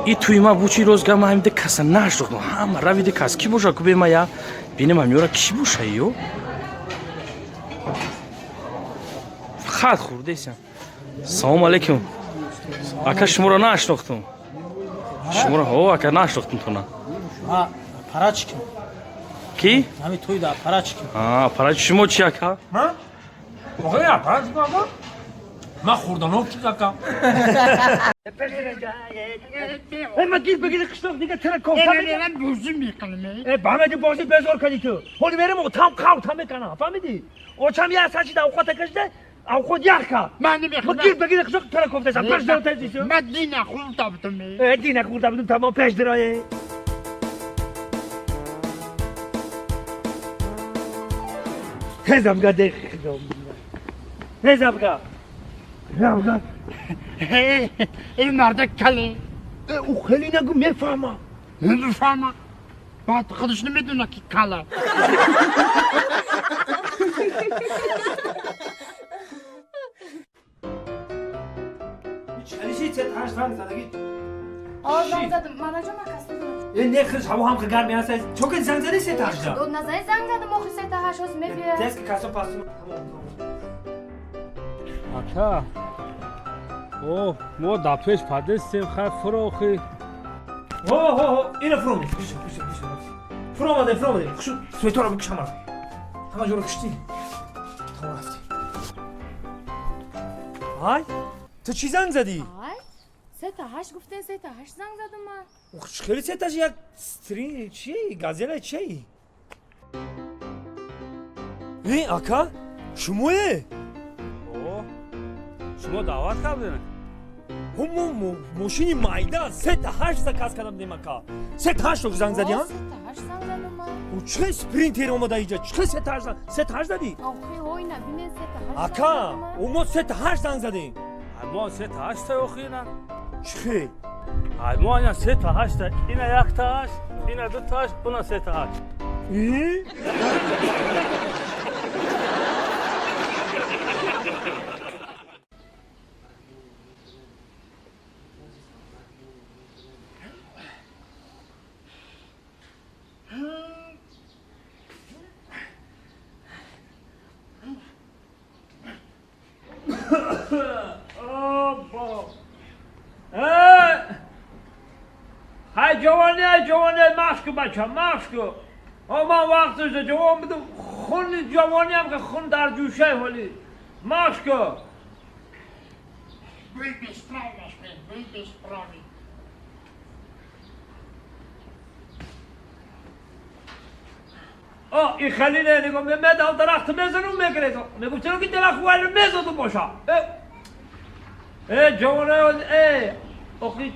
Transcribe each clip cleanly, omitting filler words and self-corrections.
И туи ма бучи рӯзга ма ҳамида каса нашдохтам. Ҳама равида кас ки боша кубе ма я бинем ҳамёра ки боша ё? Хат хурдесям. Салом алейкум. Ака, шуморо нашнохтум. Шуморо, о, ака, нашнохтум туна. Аппаратчик. Ки? Ҳами туй да аппаратчик. А, аппарат шумо чи, ака? Ман? Охе, аппаратчик ака? Ман хурдановчик, ака. ма гир бигири қишлоқ дига тира кофта. من بوزی میکنم. бамеди бозӣ безор кардӣ ту. Ҳоли мерем, там қавта мекана, фаҳмидӣ? Очам я сачида авқота кашида, авқот ях кард. من ма نمیخوام. гир бигири қишлоқ тира кофтасам пеш дара тезису. من دین خورده بودم. Дина хӯрда будум, тамом, пеш дирое. Тезамга тезамга тезамга. این مرد کله. Ӯ хеле нагу, мефаҳмам. نمیفهمم، بعد خودش نمیدونه که کله. Чалиши се таш занг задаги? О, занг задам. Мараҷон, ман кас дорам. Э, не, хиш ҳаво ҳам гарм аст. Чо ки занг зади се ташда? Дод назани, занг задам, охи се та ҳашт ҳоз мебия. Тез ки касо пас. Ака, о, мо дар пеш падестем, хай фурохи. Ҳо ҳо ҳо, ина фуромадем. Бишо, бишо, бишо. Фуромадем, фуромадем. Хушу светора бикш ҳамара. Ҳама ҷоро киштӣ. Тамом, рафтем. Ай, ту чӣ занг задӣ? Ай, се та ҳашт гуфтен, се та ҳашт занг задам ман. Ох, хеле се таш як стрин чи газела чи? Э, ака, шумое? О, шумо даъват кардем. Ҳо, мо мошини майда се та ҳашт заказ кардам дем, ака. Се та ҳашт занг задӣ, ҳа? Се та ҳашт занг задам ман. О, чӣ спринтер омада иҷа? Чӣ се та ҳашт се та ҳашт задӣ? Охи, ҳо, ина бинен, се та ҳашт Ака, занг задам ман. о, мо се та ҳашт занг задем. Ай, мо се та ҳашта охи ина. Чӣ? Ай, мо ина се та ҳашта, ина як та ҳашт, ина ду та ҳашт, уна се та ҳашт. Э? Ҳай ҷавони, ай ҷавони, машку бача, машку. О, ман вақташда ҷавон будум, хуни ҷавониам ки хун дар ҷӯшай ҳоли. Машку. Вы бесправны, вы бесправны. О, и хеле не, нигоҳ, медал дарахт мезанум, мегиред. Мегум, чаро ки дарахт вайро мезаду боша. Э, э, ҷавонаё, э, охи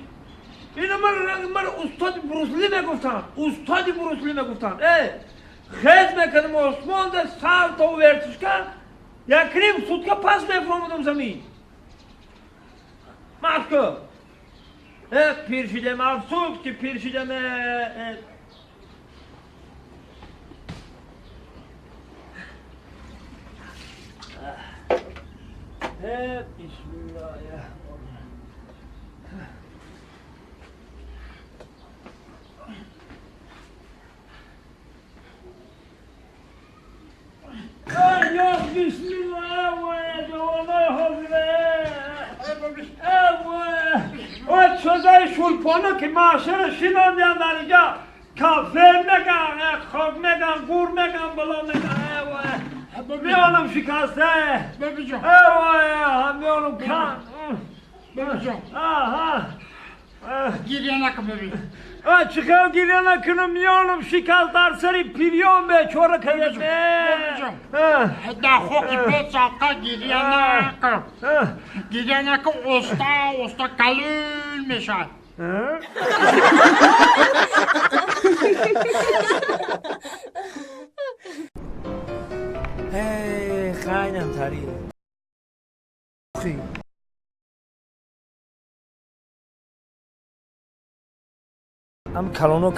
ина ман устоди Брусли мегуфтанд, устоди Брусли мегуфтанд. Э, хез мекардам осмонда, салто вертушка, як ним сутка пас мефуромадам замин. Машку. Э, пир шидем, афсӯс ки пир шидем. Э, э, бисмиллаҳ. Ё бисмиллаҳ, ҷавонои ҳозире. О, чозаи шулпоно ки маъшара шинондиям дар инҷа кафер меган, хок меган, гур меган, бало меган. Миёнам шикасте. بابی جان. Миёнам кан. بابی جان. گریه نکن ببین. Чӣ хел гиря накунам, миёнам шикаст дар сари пирён, бечора каят. جان. در خاکی بچاقا گریه نکن، گریه نکن. استا استا کلون میشه. Хайнам тари. Ам калоно.